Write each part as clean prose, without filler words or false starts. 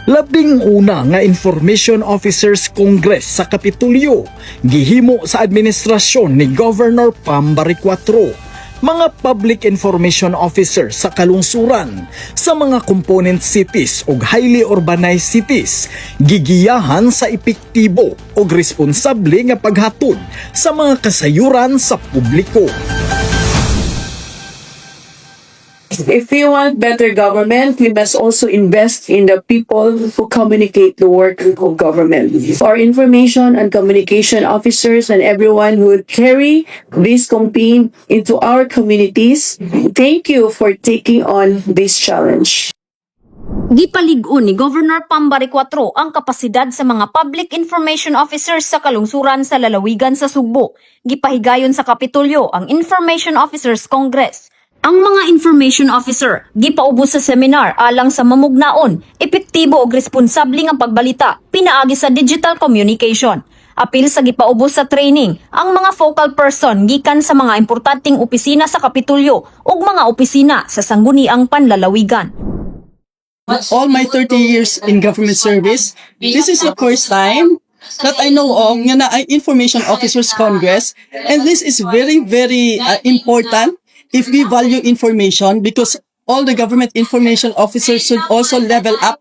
Labing una nga Information Officers Congress sa Kapitolyo gihimo sa administrasyon ni Governor Pam Baricuatro. Mga public information officer sa kalungsuran sa mga component cities ug highly urbanized cities gigiyahan sa epektibo ug responsable nga paghatod sa mga kasayuran sa publiko. If we want better government, we must also invest in the people who communicate the work of government. Our information and communication officers and everyone who would carry this campaign into our communities, thank you for taking on this challenge. Gipalig-on ni Governor Pam Baricuatro ang kapasidad sa mga public information officers sa kalungsuran sa lalawigan sa Sugbo. Gipahigayon sa Kapitolyo ang Information Officers Congress. Ang mga information officer gipaubos sa seminar alang sa mamugnaon, epektibo ug responsable nga pagbalita pinaagi sa digital communication. Apil sa gipaubos sa training ang mga focal person gikan sa mga importanteng opisina sa Kapitolyo ug mga opisina sa sangguniang panlalawigan. All my 30 years in government service, this is the first time that I know of nga naay Information Officers Congress, and this is very, very important if we value information, because all the government information officers should also level up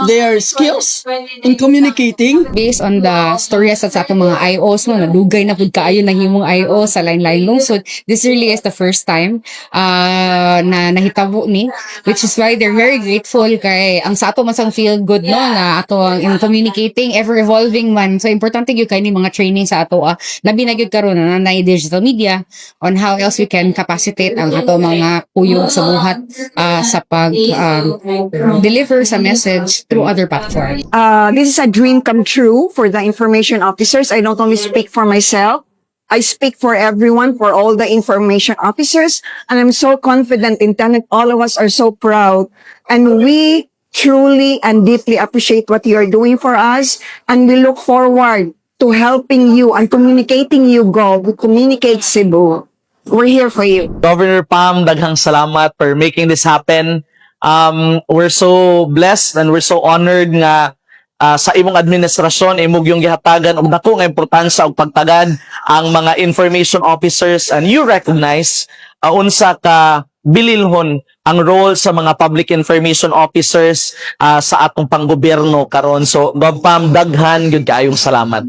their skills in communicating. Based on the storya sa atong mga IOs, no, nadugay na pud kaayo nahimong IO sa lain-lain lungsod. This really is the first time na nahitabo ni, which is why they're very grateful kay ang sa ato man sang feel good, no, na ato ang in communicating, ever evolving man. So importante gyud kay ni mga training sa ato, labi na gyud karon na naay digital media, on how else we can capacitate ang ato mga kuyog sa buhat sa pag deliver sa message through other platforms. This is a dream come true for the information officers. I don't only speak for myself. I speak for everyone, for all the information officers. And I'm so confident in telling all of us are so proud. And we truly and deeply appreciate what you are doing for us. And we look forward to helping you and communicating you go. We communicate Cebu. We're here for you. Governor Pam, daghang salamat for making this happen. We're so blessed and we're so honored nga sa imong administrasyon, imo gyung gihatagan og dako nga importansya og pagtagad ang mga information officers, and you recognize unsa ka bililhon ang role sa mga public information officers sa atong panggobyerno karon. So, Gov Pam, daghan gyud kaayong salamat.